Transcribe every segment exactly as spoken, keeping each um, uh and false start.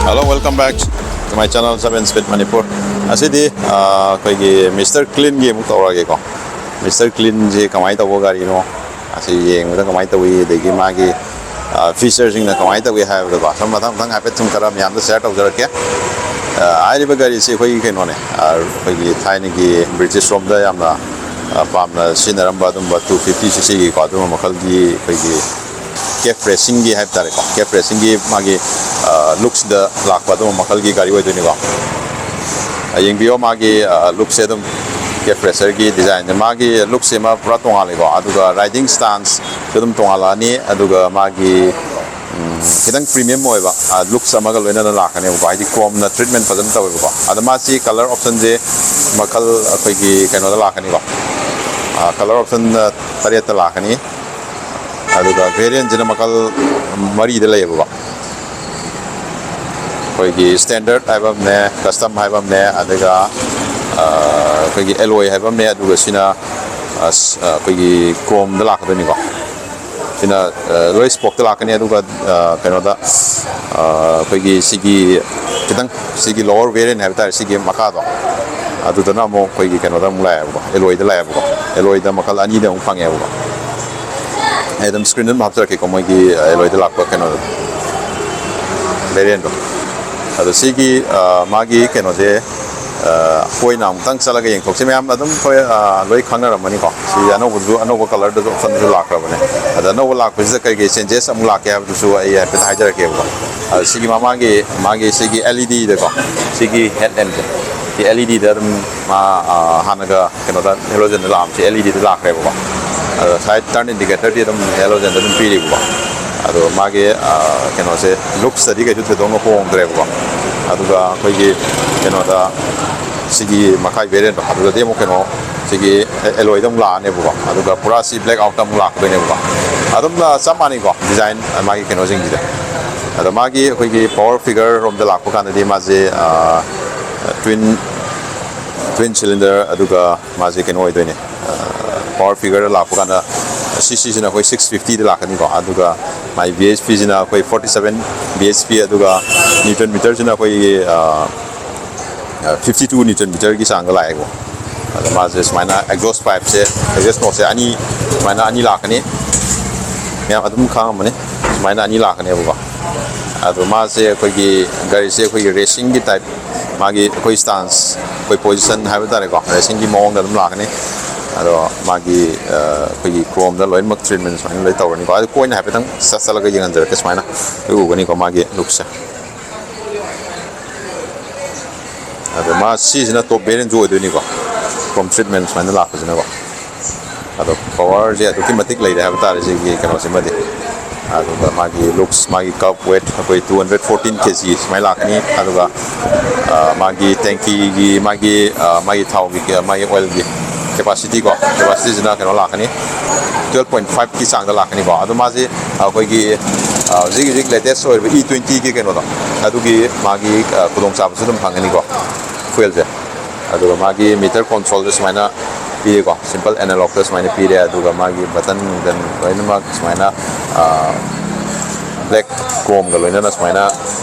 Hello, welcome back to my channel, Seven Speed Manipur. ꯉꯁꯤꯗꯤ ꯑꯩꯈꯣꯏꯒꯤ mister ꯀ꯭ꯂꯤꯟꯒꯤ ꯑꯃꯨꯛ ꯇꯧꯔꯛꯑꯒꯦꯀꯣ. Mister ꯀ꯭ꯂꯤꯟꯁꯦ ꯀꯃꯥꯏꯅ ꯇꯧꯕ ꯒꯥꯔꯤꯅꯣ, ꯑꯁꯤ ꯌꯦꯡꯕꯗ ꯀꯃꯥꯏꯅ ꯇꯧꯏ, ꯑꯗꯒꯤ ꯃꯥꯒꯤ ꯐꯤꯆꯔꯁꯤꯡꯅ ꯀꯃꯥꯏꯅ ꯇꯧꯏ ꯍꯥꯏꯕꯗꯀꯣ, ꯁꯨꯝ ꯃꯊꯪ ꯃꯊꯪ ꯍꯥꯏꯐꯦꯠ ꯁꯨꯝ ꯈꯔ ꯃꯌꯥꯝꯗ ꯁꯤꯌꯔ ꯇꯧꯖꯔꯛꯀꯦ꯫ ꯍꯥꯏꯔꯤꯕ ꯒꯥꯔꯤꯁꯤ ꯑꯩꯈꯣꯏꯒꯤ ꯀꯩꯅꯣꯅꯦ, ꯑꯩꯈꯣꯏꯒꯤ ꯊꯥꯏꯅꯒꯤ ꯕ꯭ꯔꯤꯇꯤꯁ ꯔꯣꯝꯗ ꯌꯥꯝꯅ ꯄꯥꯝꯅ ꯁꯤꯖꯤꯟꯅꯔꯝꯕ ꯑꯗꯨꯝꯕ ꯇꯨ ꯐꯤꯐꯇꯤ ꯁꯤ ꯁꯤꯒꯤꯀꯣ, ꯑꯗꯨꯝꯕ ꯃꯈꯜꯒꯤ ꯑꯩꯈꯣꯏꯒꯤ ꯀꯦꯐ ꯔꯦꯁꯤꯡꯒꯤ ꯍꯥꯏꯕ ꯇꯥꯔꯦꯀꯣ, ꯀꯦꯐ ꯔꯦꯁꯤꯡꯒꯤ ꯃꯥꯒꯤ ꯂꯨꯛꯁꯤꯗ ꯂꯥꯛꯄ ꯑꯗꯨꯝꯕ ꯃꯈꯜꯒꯤ ꯒꯥꯔꯤ ꯑꯣꯏꯗꯣꯏꯅꯤꯀꯣ꯫ ꯌꯦꯡꯕꯤꯌꯣ, ꯃꯥꯒꯤ ꯂꯨꯛꯁꯦ ꯑꯗꯨꯝ ꯀꯦꯐ ꯔꯦꯁꯔꯒꯤ ꯗꯤꯖꯥꯏꯟꯁꯦ, ꯃꯥꯒꯤ ꯂꯨꯛꯁꯦ ꯑꯃ ꯄꯨꯔꯥ ꯇꯣꯉꯥꯜꯂꯤꯀꯣ꯫ ꯑꯗꯨꯒ ꯔꯥꯏꯗꯤꯡ ꯁ꯭ꯇꯥꯟꯁꯁꯨ ꯑꯗꯨꯝ ꯇꯣꯉꯥꯜꯂꯛꯑꯅꯤ꯫ ꯑꯗꯨꯒ ꯃꯥꯒꯤ ꯈꯤꯇꯪ ꯄ꯭ꯔꯤꯃꯤꯌꯝ ꯑꯣꯏꯕ ꯂꯨꯛꯁ ꯑꯃꯒ ꯂꯣꯏꯅꯅ ꯂꯥꯛꯀꯅꯦꯕꯀꯣ, ꯍꯥꯏꯗꯤ ꯀ꯭ꯔꯣꯝꯅ ꯇ꯭ꯔꯤꯠꯃꯦꯟ ꯐꯖꯅ ꯇꯧꯋꯦꯕꯀꯣ꯫ ꯑꯗ ꯃꯥꯁꯤ ꯀꯂꯔ ꯑꯣꯞꯁꯟꯁꯦ ꯃꯈꯜ ꯑꯩꯈꯣꯏꯒꯤ ꯀꯩꯅꯣꯗ ꯂꯥꯛꯀꯅꯤꯀꯣ, ꯀꯂꯔ ꯑꯣꯞꯁꯟ ꯇꯔꯦꯠꯇ ꯂꯥꯛꯀꯅꯤ꯫ ꯑꯗꯨꯒ ꯚꯦꯔꯤꯌꯟꯁꯤꯅ ꯃꯈꯜ ꯃꯔꯤꯗ ꯂꯩꯌꯦꯕꯀꯣ꯫ ꯑꯩꯈꯣꯏꯒꯤ ꯁ꯭ꯇꯦꯟꯗꯔꯠ ꯍꯥꯏꯕ ꯑꯃꯅꯦ, ꯀꯁꯇꯝ ꯍꯥꯏꯕ ꯑꯃꯅꯦ, ꯑꯗꯨꯒ ꯑꯩꯈꯣꯏꯒꯤ ꯑꯦꯂꯣꯏ ꯍꯥꯏꯕ ꯑꯃꯅꯦ, ꯑꯗꯨꯒ ꯁꯤꯅ ꯑꯩꯈꯣꯏꯒꯤ ꯀ꯭ꯔꯣꯝꯗ ꯂꯥꯛꯀꯗꯣꯏꯅꯤꯀꯣ꯫ ꯁꯤꯅ ꯂꯣꯏ ꯁ꯭ꯄꯣꯛꯇ ꯂꯥꯛꯀꯅꯤ꯫ ꯑꯗꯨꯒ ꯀꯩꯅꯣꯗ ꯑꯩꯈꯣꯏꯒꯤ ꯁꯤꯒꯤ ꯈꯤꯇꯪ, ꯁꯤꯒꯤ ꯂꯣꯋꯔ ꯚꯦꯔꯤꯌꯟ ꯍꯥꯏꯕ ꯇꯥꯔꯦ, ꯁꯤꯒꯤ ꯃꯈꯥꯗꯣ, ꯑꯗꯨꯗꯅ ꯑꯃꯨꯛ ꯑꯩꯈꯣꯏꯒꯤ ꯀꯩꯅꯣꯗ ꯑꯃꯨꯛ ꯂꯥꯛꯑꯦꯕꯀꯣ, ꯑꯦꯂꯣꯏꯗ ꯂꯥꯛꯑꯦꯕꯀꯣ꯫ ꯑꯦꯂꯣꯏꯗ ꯃꯈꯜ ꯑꯅꯤꯗ ꯑꯃꯨꯛ ꯐꯪꯉꯦꯕꯀꯣ꯫ ꯑꯩ ꯑꯗꯨꯝ ꯁ꯭ꯀ꯭ꯔꯤꯟꯗ ꯑꯗꯨꯝ ꯍꯥꯞꯆꯔꯛꯀꯦꯀꯣ, ꯃꯣꯏꯒꯤ ꯑꯦꯂꯣꯏꯗ ꯂꯥꯛꯄ ꯀꯩꯅꯣꯗꯣ, ꯚꯦꯔꯤꯌꯟꯗꯣ꯫ ꯑꯗꯣ ꯁꯤꯒꯤ ꯃꯥꯒꯤ ꯀꯩꯅꯣꯁꯦ, ꯑꯩꯈꯣꯏꯅ ꯑꯃꯨꯛꯇꯪ ꯆꯠꯂꯒ ꯌꯦꯡꯊꯣꯛꯁꯤ꯫ ꯃꯌꯥꯝ ꯑꯗꯨꯝ ꯑꯩꯈꯣꯏ ꯂꯣꯏ ꯈꯪꯅꯔꯝꯃꯅꯤꯀꯣ꯫ ꯁꯤ ꯑꯅꯧꯕꯁꯨ, ꯑꯅꯧꯕ ꯀꯂꯔꯗꯁꯨ ꯑꯣꯞꯁꯟꯁꯨ ꯂꯥꯛꯈ꯭ꯔꯕꯅꯦ꯫ ꯑꯗ ꯑꯅꯧꯕ ꯂꯥꯛꯄꯁꯤꯗ ꯀꯔꯤ ꯀꯔꯤ ꯆꯦꯟꯖꯦꯁ ꯑꯃꯨꯛ ꯂꯥꯛꯀꯦ ꯍꯥꯏꯕꯗꯨꯁꯨ ꯑꯩ ꯍꯥꯏꯐꯦꯠ ꯍꯥꯏꯖꯔꯛꯀꯦꯕꯀꯣ꯫ ꯑꯗ ꯁꯤꯒꯤ ꯃꯃꯥꯡꯒꯤ ꯃꯥꯒꯤ ꯁꯤꯒꯤ ꯑꯦꯜ ꯏ ꯗꯤꯗꯀꯣ, ꯁꯤꯒꯤ ꯍꯦꯠ ꯂꯦꯝꯞꯁꯦ, ꯁꯤ ꯑꯦꯜ ꯏ ꯗꯤꯗ ꯑꯗꯨꯝ ꯃꯥ ꯍꯥꯟꯅꯒ ꯀꯩꯅꯣꯗ ꯍꯦꯂꯣꯖꯦꯟꯗ ꯂꯥꯛꯑꯝꯕꯁꯦ ꯑꯦꯜ ꯏ ꯗꯤꯗ ꯂꯥꯛꯈ꯭ꯔꯦꯕꯀꯣ꯫ ꯑꯗꯣ ꯁꯥꯏꯠ ꯇꯔꯟ ꯏꯟꯗꯤꯀꯦꯇꯔꯗꯤ ꯑꯗꯨꯝ ꯍꯦꯂꯣꯖꯦꯟꯗ ꯑꯗꯨꯝ ꯄꯤꯔꯤꯕꯀꯣ꯫ ꯑꯗꯣ ꯃꯥꯒꯤ ꯀꯩꯅꯣꯁꯦ, ꯂꯨꯛꯁꯇꯗꯤ ꯀꯩꯁꯨ ꯊꯣꯏꯗꯣꯛꯅ ꯍꯣꯡꯗ꯭ꯔꯦꯕꯀꯣ꯫ ꯑꯗꯨꯒ ꯑꯩꯈꯣꯏꯒꯤ ꯀꯩꯅꯣꯗ ꯁꯤꯒꯤ ꯃꯈꯥꯏ ꯚꯦꯔꯤꯌꯦꯟꯗꯣ ꯑꯗꯨꯗꯗꯤ ꯑꯃꯨꯛ ꯀꯩꯅꯣ ꯁꯤꯒꯤ ꯑꯦꯂꯣꯏꯗ ꯑꯃꯨꯛ ꯂꯥꯛꯑꯅꯦꯕꯀꯣ꯫ ꯑꯗꯨꯒ ꯄꯨꯔꯥ ꯁꯤ ꯕ꯭ꯂꯦꯛ ꯑꯥꯎꯠꯇ ꯑꯃꯨꯛ ꯂꯥꯛꯀꯗꯣꯏꯅꯦꯕꯀꯣ꯫ ꯑꯗꯨꯝ ꯆꯞ ꯃꯥꯟꯅꯩꯀꯣ ꯗꯤꯖꯥꯏꯟ ꯃꯥꯒꯤ ꯀꯩꯅꯣꯁꯤꯡꯁꯤꯗ꯫ ꯑꯗꯣ ꯃꯥꯒꯤ ꯑꯩꯈꯣꯏꯒꯤ ꯄꯋꯥꯔ ꯐꯤꯒꯔ ꯔꯣꯝꯗ ꯂꯥꯛꯄ ꯀꯥꯟꯗꯗꯤ ꯃꯥꯁꯦ ꯇ꯭ꯋꯤꯟ ꯇ꯭ꯋꯤꯟ ꯁꯤꯂꯤꯟꯗꯔ ꯑꯗꯨꯒ ꯃꯥꯁꯦ ꯀꯩꯅꯣ ꯑꯣꯏꯗꯣꯏꯅꯦ꯫ ꯄꯋꯥꯔ ꯐꯤꯒꯔꯗ ꯂꯥꯛꯄ ꯀꯥꯟꯗ ꯁꯤ ꯁꯤꯁꯤꯅ ꯑꯩꯈꯣꯏ ꯁꯤꯛꯁ ꯐꯤꯐꯇꯤꯗ ꯂꯥꯛꯀꯅꯤꯀꯣ꯫ ꯑꯗꯨꯒ ꯃꯥꯏ ꯕꯤ ꯑꯦꯁ ꯄꯤꯁꯤꯅ ꯑꯩꯈꯣꯏ forty seven B S P, ꯑꯗꯨꯒ ꯅ꯭ꯌꯨꯇꯟ ꯃꯤꯇꯔꯁꯤꯅ ꯑꯩꯈꯣꯏꯒꯤ ꯐꯤꯐꯇꯤ ꯇꯨ ꯅ꯭ꯌꯨꯇꯟ ꯃꯤꯇꯔꯒꯤ ꯆꯥꯡꯗ ꯂꯥꯛꯑꯦꯀꯣ꯫ ꯑꯗꯣ ꯃꯥꯁꯦ ꯁꯨꯃꯥꯏꯅ ꯑꯦꯛꯖꯣꯁ ꯄꯥꯏꯞꯁꯦ, ꯑꯦꯛꯖꯣꯁ ꯅꯣꯠꯁꯦ ꯑꯅꯤ, ꯁꯨꯃꯥꯏꯅ ꯑꯅꯤ ꯂꯥꯛꯀꯅꯤ꯫ ꯃꯌꯥꯝ ꯑꯗꯨꯝ ꯈꯪꯉꯝꯃꯅꯤ, ꯁꯨꯃꯥꯏꯅ ꯑꯅꯤ ꯂꯥꯛꯀꯅꯦꯕꯀꯣ꯫ ꯑꯗꯣ ꯃꯥꯁꯦ ꯑꯩꯈꯣꯏꯒꯤ ꯒꯥꯔꯤꯁꯦ ꯑꯩꯈꯣꯏꯒꯤ ꯔꯦꯁꯤꯡꯒꯤ ꯇꯥꯏꯞ, ꯃꯥꯒꯤ ꯑꯩꯈꯣꯏ ꯁ꯭ꯇꯥꯟꯁ, ꯑꯩꯈꯣꯏ ꯄꯣꯖꯤꯁꯟ ꯍꯥꯏꯕ ꯇꯥꯔꯦꯀꯣ, ꯔꯦꯁꯤꯡꯒꯤ ꯃꯑꯣꯡꯗ ꯑꯗꯨꯝ ꯂꯥꯛꯀꯅꯤ꯫ ꯑꯗꯣ ꯃꯥꯒꯤ ꯑ, ꯑꯩꯈꯣꯏꯒꯤ ꯀ꯭ꯔꯣꯝꯗ ꯂꯣꯏꯅꯃꯛ ꯇ꯭ꯔꯤꯠꯃꯦꯟ ꯁꯨꯃꯥꯏꯅ ꯂꯣꯏ ꯇꯧꯔꯅꯤꯀꯣ꯫ ꯑꯗꯣ ꯀꯣꯏꯅ ꯍꯥꯏꯐꯦꯠꯇꯪ ꯆꯠ ꯆꯠꯂꯒ ꯌꯦꯡꯍꯟꯖꯔꯛꯀꯦ꯫ ꯁꯨꯃꯥꯏꯅ ꯂꯣꯏ ꯎꯒꯅꯤꯀꯣ ꯃꯥꯒꯤ ꯂꯨꯛꯁꯦ꯫ ꯑꯗꯣ ꯃꯥ ꯁꯤꯁꯤꯅ ꯇꯣꯞ ꯚꯦꯔꯤꯌꯟꯁꯨ ꯑꯣꯏꯗꯣꯏꯅꯤꯀꯣ, ꯀ꯭ꯔꯣꯝ ꯇ꯭ꯔꯤꯠꯃꯦꯟ ꯁꯨꯃꯥꯏꯅ ꯂꯥꯛꯄꯁꯤꯅꯀꯣ꯫ ꯑꯗꯣ ꯄꯋꯥꯔꯁꯦ ꯑꯗꯨꯛꯀꯤ ꯃꯇꯤꯛ ꯂꯩꯔꯦ ꯍꯥꯏꯕ ꯇꯥꯔꯦ ꯁꯤꯒꯤ ꯀꯩꯅꯣꯁꯤꯃꯗꯤ꯫ ꯑꯗꯨꯒ ꯃꯥꯒꯤ ꯂꯨꯛꯁ, ꯃꯥꯒꯤ ꯀꯞ ꯋꯦꯠ ꯑꯩꯈꯣꯏ ꯇꯨ ꯍꯟꯗ꯭ꯔꯦꯠ ꯐꯣꯔꯇꯤꯟ ꯀꯦ ꯖꯤ ꯁꯨꯃꯥꯏꯅ ꯂꯥꯛꯀꯅꯤ꯫ ꯑꯗꯨꯒ ꯑ, ꯃꯥꯒꯤ ꯇꯦꯡꯀꯤꯒꯤ, ꯃꯥꯒꯤ ꯑ, ꯃꯥꯒꯤ ꯊꯥꯎꯒꯤ, ꯃꯥꯒꯤ ꯑꯣꯏꯜꯒꯤ ꯀꯦꯄꯥꯁꯤꯇꯤꯀꯣ, ꯀꯦꯄꯥꯁꯤꯇꯤꯁꯤꯅ ꯀꯩꯅꯣ ꯂꯥꯛꯀꯅꯤ, ꯇꯨꯌꯦꯜꯞ ꯄꯣꯏꯟ ꯐꯥꯏꯚꯀꯤ ꯆꯥꯡꯗ ꯂꯥꯛꯀꯅꯤꯀꯣ꯫ ꯑꯗꯣ ꯃꯥꯁꯦ ꯑꯩꯈꯣꯏꯒꯤ ꯑ, ꯍꯧꯖꯤꯛ ꯍꯧꯖꯤꯛ ꯂꯦꯇꯦꯁ ꯑꯣꯏꯔꯤꯕ ꯏ ꯇ꯭ꯋꯦꯟꯇꯤꯒꯤ ꯀꯩꯅꯣꯗꯣ, ꯑꯗꯨꯒꯤ ꯃꯥꯒꯤ ꯑ, ꯈꯨꯗꯣꯡꯆꯥꯕꯁꯨ ꯑꯗꯨꯝ ꯐꯪꯒꯅꯤꯀꯣ, ꯐ꯭ꯌꯨꯌꯦꯜꯁꯦ꯫ ꯑꯗꯨꯒ ꯃꯥꯒꯤ ꯃꯤꯇꯔ ꯀꯣꯟꯁꯣꯜꯗ ꯁꯨꯃꯥꯏꯅ ꯄꯤꯔꯦꯀꯣ, ꯁꯤꯝꯄꯜ ꯑꯦꯅꯥꯂꯣꯛꯇ ꯁꯨꯃꯥꯏꯅ ꯄꯤꯔꯦ꯫ ꯑꯗꯨꯒ ꯃꯥꯒꯤ ꯕꯇꯟ ꯅꯨꯡꯇꯟ ꯂꯣꯏꯅꯃꯛ ꯁꯨꯃꯥꯏꯅ ꯕ꯭ꯂꯦꯛ ꯀ꯭ꯔꯣꯝꯒ ꯂꯣꯏꯅꯅ ꯁꯨꯃꯥꯏꯅ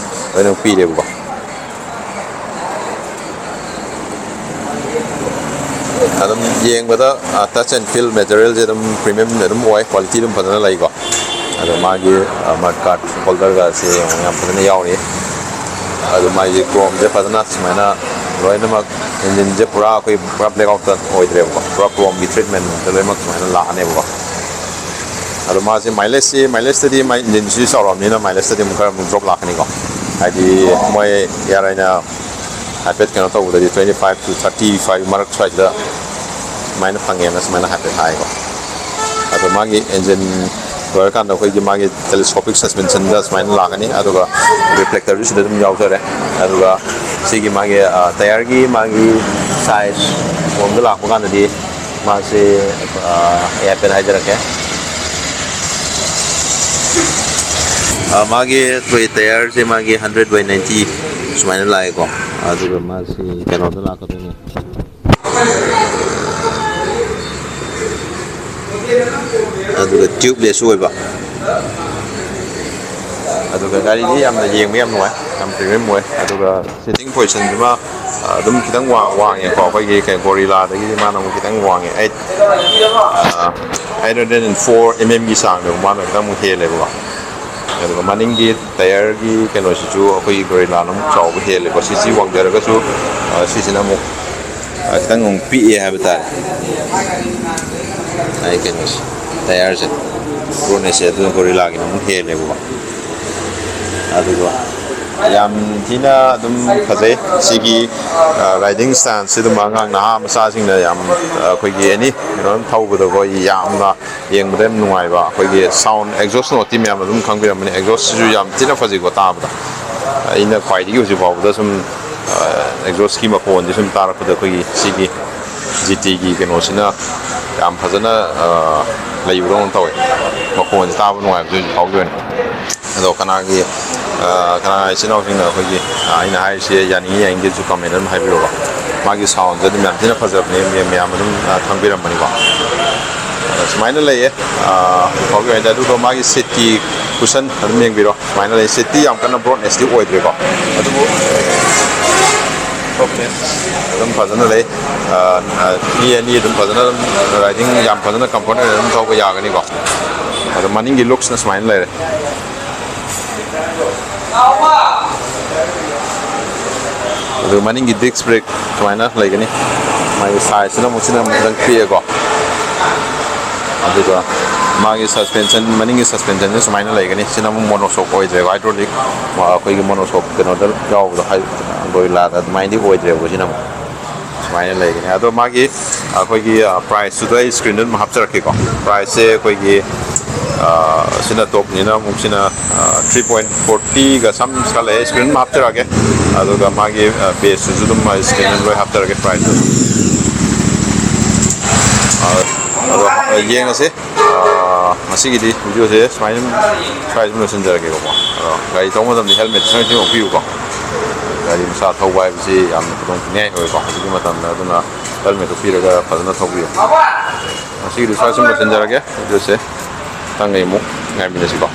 ꯂꯣꯏꯅꯃꯛ ꯄꯤꯔꯦꯕꯀꯣ꯫ ꯑꯗꯨꯝ ꯌꯦꯡꯕꯗ ꯇꯆ ꯑꯦꯟ ꯐꯤꯜ ꯃꯦꯇꯔꯤꯌꯦꯜꯁꯦ ꯑꯗꯨꯝ ꯄ꯭ꯔꯤꯃꯤꯌꯝ ꯑꯗꯨꯝ ꯑꯣꯏ, ꯀ꯭ꯋꯥꯂꯤꯇꯤ ꯑꯗꯨꯝ ꯐꯖꯅ ꯂꯩꯀꯣ꯫ ꯑꯗꯣ ꯃꯥꯒꯤ ꯃꯗ ꯒꯥꯔꯗ ꯍꯣꯜꯗꯔꯒꯁꯦ ꯌꯥꯝ ꯐꯖꯅ ꯌꯥꯎꯔꯤ꯫ ꯑꯗꯣ ꯃꯥꯒꯤ ꯀ꯭ꯔꯣꯝꯁꯦ ꯐꯖꯅ ꯁꯨꯃꯥꯏꯅ ꯂꯣꯏꯅꯃꯛ, ꯏꯟꯖꯤꯟꯁꯦ ꯄꯨꯔꯥ ꯑꯩꯈꯣꯏ ꯄꯨꯔꯥ ꯕ꯭ꯂꯦꯛ ꯑꯥꯎꯠꯇ ꯑꯣꯏꯗ꯭ꯔꯦꯕꯀꯣ, ꯄꯨꯔꯥ ꯀ꯭ꯔꯣꯝꯒꯤ ꯇ꯭ꯔꯤꯠꯃꯦꯟꯗ ꯂꯣꯏꯅꯃꯛ ꯁꯨꯃꯥꯏꯅ ꯂꯥꯛꯑꯅꯦꯕꯀꯣ꯫ ꯑꯗꯣ ꯃꯥꯁꯦ ꯃꯥꯏꯂꯦꯖꯁꯤ, ꯃꯥꯏꯂꯦꯖꯇꯗꯤ ꯃꯥꯏ ꯏꯟꯖꯤꯟꯁꯤ ꯆꯥꯎꯔꯕꯅꯤꯅ ꯃꯥꯏꯂꯦꯖꯇꯗꯤ ꯑꯃꯨꯛ ꯈꯔ ꯑꯃꯨꯛ ꯗ꯭ꯔꯣꯞ ꯂꯥꯛꯀꯅꯤꯀꯣ꯫ ꯍꯥꯏꯗꯤ ꯃꯣꯏ ꯌꯥꯔ ꯑꯩꯅ ꯍꯥꯏꯐꯦꯠ ꯀꯩꯅꯣ ꯇꯧꯕꯗꯗꯤ twenty five to thirty five ꯃꯔꯛ ꯁ꯭ꯋꯥꯏꯁꯤꯗ ꯁꯨꯃꯥꯏꯅ ꯐꯪꯉꯦꯅ ꯁꯨꯃꯥꯏꯅ ꯍꯥꯏꯐꯦꯠ ꯍꯥꯏꯀꯣ꯫ ꯑꯗꯣ ꯃꯥꯒꯤ ꯏꯟꯖꯤꯟ ꯂꯣꯏꯔꯀꯥꯟꯗ ꯑꯩꯈꯣꯏꯒꯤ ꯃꯥꯒꯤ ꯇꯦꯂꯦꯁꯀꯣꯄꯤꯛ ꯁꯁꯄꯦꯟꯁꯟꯗ ꯁꯨꯃꯥꯏꯅ ꯂꯥꯛꯀꯅꯤ꯫ ꯑꯗꯨꯒ ꯔꯤꯐ꯭ꯂꯦꯛꯇꯔꯁꯨ ꯁꯤꯗ ꯑꯗꯨꯝ ꯌꯥꯎꯖꯔꯦ꯫ ꯑꯗꯨꯒ ꯁꯤꯒꯤ ꯃꯥꯒꯤ ꯇꯥꯌꯔꯒꯤ ꯃꯥꯒꯤ ꯁꯥꯏꯖ ꯐꯣꯝꯗ ꯂꯥꯛꯄ ꯀꯥꯟꯗꯗꯤ ꯃꯥꯁꯦ ꯑꯩ ꯍꯥꯏꯐꯦꯠ ꯍꯥꯏꯖꯔꯛꯀꯦ꯫ ꯃꯥꯒꯤ ꯑꯩꯈꯣꯏ ꯇꯥꯌꯔꯁꯦ ꯃꯥꯒꯤ ꯍꯟꯗ꯭ꯔꯦꯠ ꯕꯥꯏ ꯅꯥꯏꯟꯇꯤ ꯁꯨꯃꯥꯏꯅ ꯂꯥꯛꯑꯦꯀꯣ꯫ ꯑꯗꯨꯒ ꯃꯥꯁꯤ ꯀꯩꯅꯣꯗ ꯂꯥꯛꯀꯗꯣꯏꯅꯦ꯫ ꯑꯗꯨꯒ ꯇ꯭ꯌꯨꯕꯂꯦꯁꯁꯨ ꯑꯣꯏꯕ꯫ ꯑꯗꯨꯒ ꯒꯥꯔꯤꯗꯤ ꯌꯥꯝꯅ ꯌꯦꯡꯕ ꯌꯥꯝ ꯅꯨꯡꯉꯥꯏ, ꯌꯥꯝ ꯄ꯭ꯔꯤꯃꯤꯌꯝ ꯑꯣꯏ꯫ ꯑꯗꯨꯒ ꯁꯤꯇꯤꯡ ꯄꯣꯖꯤꯁꯟꯁꯤꯃ ꯑꯗꯨꯝ ꯈꯤꯇꯪ ꯋꯥꯡꯉꯦꯀꯣ꯫ ꯑꯩꯈꯣꯏꯒꯤ ꯀꯩ ꯒꯣꯔꯤꯂꯥꯗꯒꯤꯗꯤ ꯃꯥꯅ ꯑꯃꯨꯛ ꯈꯤꯇꯪ ꯋꯥꯡꯉꯦ꯫ Eight eight hundred and four M ꯑꯦꯝꯒꯤ ꯆꯥꯡꯗ ꯃꯥꯅ ꯈꯤꯇꯪ ꯑꯃꯨꯛ ꯍꯦꯜꯂꯦꯕꯀꯣ꯫ ꯑꯗꯨꯒ ꯃꯅꯤꯡꯒꯤ ꯇꯥꯌꯔꯒꯤ ꯀꯩꯅꯣꯁꯤꯁꯨ ꯑꯩꯈꯣꯏꯒꯤ ꯒꯣꯔꯤꯂꯥꯅ ꯑꯃꯨꯛ ꯆꯥꯎꯕ ꯍꯦꯜꯂꯦꯀꯣ꯫ ꯁꯤꯁꯤ ꯋꯥꯡꯖꯔꯒꯁꯨ ꯁꯤꯁꯤꯅ ꯑꯃꯨꯛ ꯈꯤꯇꯪ ꯑꯃꯨꯛ ꯄꯤꯛꯑꯦ ꯍꯥꯏꯕ ꯇꯥꯔꯦ꯫ ꯑꯩ ꯀꯩꯅꯣꯁꯦ, ꯇꯥꯌꯔꯁꯦ ꯕ꯭ꯔꯣꯠꯅꯦꯁꯁꯦ ꯑꯗꯨꯅ ꯒꯣꯔꯤꯂꯥꯒꯤꯅ ꯑꯃꯨꯛ ꯍꯦꯜꯂꯦꯕꯀꯣ꯫ ꯑꯗꯨꯒ ꯌꯥꯝ ꯊꯤꯅ ꯑꯗꯨꯝ ꯐꯖꯩ꯫ ꯁꯤꯒꯤ ꯔꯥꯏꯗꯤꯡ ꯁ꯭ꯇꯥꯏꯜꯁꯤ ꯑꯗꯨꯝ ꯑꯉꯥꯡ ꯅꯍꯥ ꯃꯆꯥꯁꯤꯡꯅ ꯌꯥꯝ, ꯑꯩꯈꯣꯏꯒꯤ ꯑꯦꯅꯤ ꯀꯩꯅꯣ ꯑꯗꯨꯝ ꯊꯧꯕꯗꯀꯣ ꯌꯥꯝꯅ ꯌꯦꯡꯕꯗ ꯌꯥꯝ ꯅꯨꯡꯉꯥꯏꯕ꯫ ꯑꯩꯈꯣꯏꯒꯤ ꯁꯥꯎꯟ ꯑꯦꯛꯖꯣꯁ ꯅꯣꯠꯇꯤ ꯃꯌꯥꯝꯅ ꯑꯗꯨꯝ ꯈꯪꯕꯤꯔꯝꯃꯅꯤ꯫ ꯑꯦꯛꯖꯣꯁꯁꯤꯁꯨ ꯌꯥꯝ ꯊꯤꯅ ꯐꯖꯩꯀꯣ ꯇꯥꯕꯗ꯫ ꯑꯩꯅ ꯈ꯭ꯋꯥꯏꯗꯒꯤ ꯍꯧꯖꯤꯛ ꯐꯥꯎꯕꯗ ꯁꯨꯝ ꯑꯦꯛꯖꯣꯁꯀꯤ ꯃꯈꯣꯟꯁꯦ ꯁꯨꯝ ꯇꯥꯔꯛꯄꯗ ꯑꯩꯈꯣꯏꯒꯤ ꯁꯤꯒꯤ ꯖꯤ ꯇꯤꯒꯤ ꯀꯩꯅꯣꯁꯤꯅ ꯌꯥꯝ ꯐꯖꯅ ꯂꯩꯕꯗꯧꯅ ꯇꯧꯋꯦ꯫ ꯃꯈꯣꯟꯁꯦ ꯇꯥꯕ ꯅꯨꯡꯉꯥꯏꯕꯁꯦ ꯍꯧꯖꯤꯛ ꯐꯥꯎꯒꯤ ꯑꯣꯏꯅ꯫ ꯑꯗꯣ ꯀꯅꯥꯒꯤ ꯀꯅꯥ ꯏꯆꯤꯟ ꯏꯅꯥꯎꯁꯤꯡꯅ ꯑꯩꯈꯣꯏꯒꯤ ꯑꯩꯅ ꯍꯥꯏꯔꯤꯁꯦ ꯌꯥꯅꯤꯡꯉꯤ ꯌꯥꯅꯤꯡꯗꯦꯁꯨ ꯀꯃꯦꯟ ꯑꯗꯨꯝ ꯍꯥꯏꯕꯤꯔꯛꯑꯣ꯫ ꯃꯥꯒꯤ ꯁꯥꯎꯟꯁꯦ ꯑꯗꯨꯝ ꯌꯥꯝ ꯊꯤꯅ ꯐꯖꯕꯅꯦ, ꯃꯌꯥꯝ ꯑꯗꯨꯝ ꯈꯪꯕꯤꯔꯝꯃꯅꯤꯀꯣ꯫ ꯑꯗꯣ ꯁꯨꯃꯥꯏꯅ ꯂꯩꯌꯦ ꯍꯧꯖꯤꯛ ꯐꯥꯎꯒꯤ ꯑꯣꯏꯅꯗꯤ꯫ ꯑꯗꯨꯒ ꯃꯥꯒꯤ ꯁꯤꯠꯀꯤ ꯀꯨꯁꯟ ꯑꯗꯨꯝ ꯌꯦꯡꯕꯤꯔꯣ꯫ ꯁꯨꯃꯥꯏꯅ ꯂꯩ꯫ ꯁꯤꯠꯇꯤ ꯌꯥꯝ ꯀꯟꯅ ꯕ꯭ꯔꯣꯠꯅꯦꯁꯇꯤ ꯑꯣꯏꯗ꯭ꯔꯤꯀꯣ꯫ ꯑꯗꯨꯕꯨ ꯁꯣꯐꯅꯦꯁ ꯑꯗꯨꯝ ꯐꯖꯅ ꯂꯩ꯫ ꯃꯤ ꯑꯅꯤ ꯑꯗꯨꯝ ꯐꯖꯅ ꯑꯗꯨꯝ ꯔꯥꯏꯗꯤꯡ ꯌꯥꯝ ꯐꯖꯅ ꯀꯝꯐꯣꯔꯠ ꯑꯣꯏꯅ ꯑꯗꯨꯝ ꯊꯧꯕ ꯌꯥꯒꯅꯤꯀꯣ꯫ ꯑꯗꯣ ꯃꯅꯤꯡꯒꯤ ꯂꯨꯛꯁꯅ ꯁꯨꯃꯥꯏꯅ ꯂꯩꯔꯦ꯫ ꯑꯗꯨ ꯃꯅꯤꯡꯒꯤ ꯗꯤꯁꯛ ꯕ꯭ꯔꯦꯛ ꯁꯨꯃꯥꯏꯅ ꯂꯩꯒꯅꯤ꯫ ꯃꯥꯒꯤ ꯁꯥꯏꯖꯁꯤꯅ ꯑꯃꯨꯛ ꯁꯤꯅ ꯑꯃꯨꯛ ꯈꯤꯇꯪ ꯄꯤꯛꯑꯦꯀꯣ꯫ ꯑꯗꯨꯒ ꯃꯥꯒꯤ ꯁꯁꯄꯦꯟꯁꯟ, ꯃꯅꯤꯡꯒꯤ ꯁꯁꯄꯦꯟꯁꯟꯁꯤ ꯁꯨꯃꯥꯏꯅ ꯂꯩꯒꯅꯤ꯫ ꯁꯤꯅ ꯑꯃꯨꯛ ꯃꯣꯅꯣꯁꯣꯛ ꯑꯣꯏꯗ꯭ꯔꯦꯕ, ꯍꯥꯏꯗ꯭ꯔꯣꯂꯤꯛ ꯑꯩꯈꯣꯏꯒꯤ ꯃꯣꯅꯣꯁꯣꯛ ꯀꯩꯅꯣꯗ ꯌꯥꯎꯕꯗꯣ, ꯒꯣꯔꯤꯂꯥꯗ ꯑꯗꯨꯃꯥꯏꯅꯗꯤ ꯑꯣꯏꯗ꯭ꯔꯦꯕ꯫ ꯁꯤꯅ ꯑꯃꯨꯛ ꯁꯨꯃꯥꯏꯅ ꯂꯩꯒꯅꯤ꯫ ꯑꯗꯣ ꯃꯥꯒꯤ ꯑꯩꯈꯣꯏꯒꯤ ꯄ꯭ꯔꯥꯏꯁꯇꯨꯗ ꯑꯩ ꯁ꯭ꯀ꯭ꯔꯤꯟꯗ ꯑꯗꯨꯝ ꯍꯥꯞꯆꯔꯛꯀꯦꯀꯣ꯫ ꯄ꯭ꯔꯥꯏꯁꯁꯦ ꯑꯩꯈꯣꯏꯒꯤ ꯑꯥ, ꯁꯤꯅ ꯇꯣꯞꯅꯤꯅ ꯑꯃꯨꯛ ꯁꯤꯅ, ꯑꯥ, ꯊ꯭ꯔꯤ ꯄꯣꯏꯟ ꯐꯣꯔꯇꯤꯒ ꯁꯝ ꯁꯥꯜꯂꯛꯑꯦ꯫ ꯁ꯭ꯀ꯭ꯔꯤꯟ ꯑꯃ ꯍꯥꯞꯆꯔꯛꯑꯒꯦ, ꯑꯗꯨꯒ ꯃꯥꯒꯤ, ꯑꯥ, ꯕꯦꯁꯇꯨꯁꯨ ꯑꯗꯨꯝ ꯃꯥꯒꯤ ꯁ꯭ꯀ꯭ꯔꯤꯟ ꯂꯣꯏ ꯍꯥꯞꯆꯔꯛꯑꯒꯦ꯫ ꯄ꯭ꯔꯥꯏꯁꯇꯨ, ꯑꯥ, ꯑꯗꯣ, ꯑꯥ, ꯌꯦꯡꯉꯁꯦ꯫ ꯑꯥ, ꯉꯁꯤꯒꯤꯗꯤ ꯚꯤꯗꯤꯑꯣꯁꯦ ꯁꯨꯃꯥꯏꯅ ꯑꯗꯨꯝ, ꯁ꯭ꯋꯥꯏꯗ ꯑꯗꯨꯝ ꯂꯣꯏꯁꯤꯟꯖꯔꯒꯦꯕꯀꯣ꯫ ꯑꯗꯣ ꯒꯥꯔꯤ ꯊꯧꯕ ꯃꯇꯝꯗ ꯍꯦꯜꯃꯦꯠ ꯁꯣꯏꯗꯅ ꯎꯞꯄꯤꯌꯨꯀꯣ꯫ ꯒꯥꯔꯤ ꯃꯆꯥ ꯊꯧꯕ ꯍꯥꯏꯕꯁꯤ ꯌꯥꯝꯅ ꯈꯨꯗꯣꯡ ꯊꯤꯅꯤꯡꯉꯥꯏ ꯑꯣꯏꯀꯣ ꯍꯧꯖꯤꯛꯀꯤ ꯃꯇꯝꯗ, ꯑꯗꯨꯅ ꯍꯦꯜꯃꯦꯠ ꯎꯞꯄꯤꯔꯒ ꯐꯖꯅ ꯊꯧꯕꯤꯌꯨ꯫ ꯉꯁꯤꯒꯤꯗꯤ ꯁ꯭ꯋꯥꯏ ꯁꯨꯝ ꯂꯣꯏꯁꯤꯟꯖꯔꯒꯦ꯫ ꯚꯤꯗꯤꯑꯣꯁꯦ ꯃꯊꯪꯗ ꯑꯃꯨꯛ ꯉꯥꯏꯃꯤꯟꯅꯁꯤꯀꯣ꯫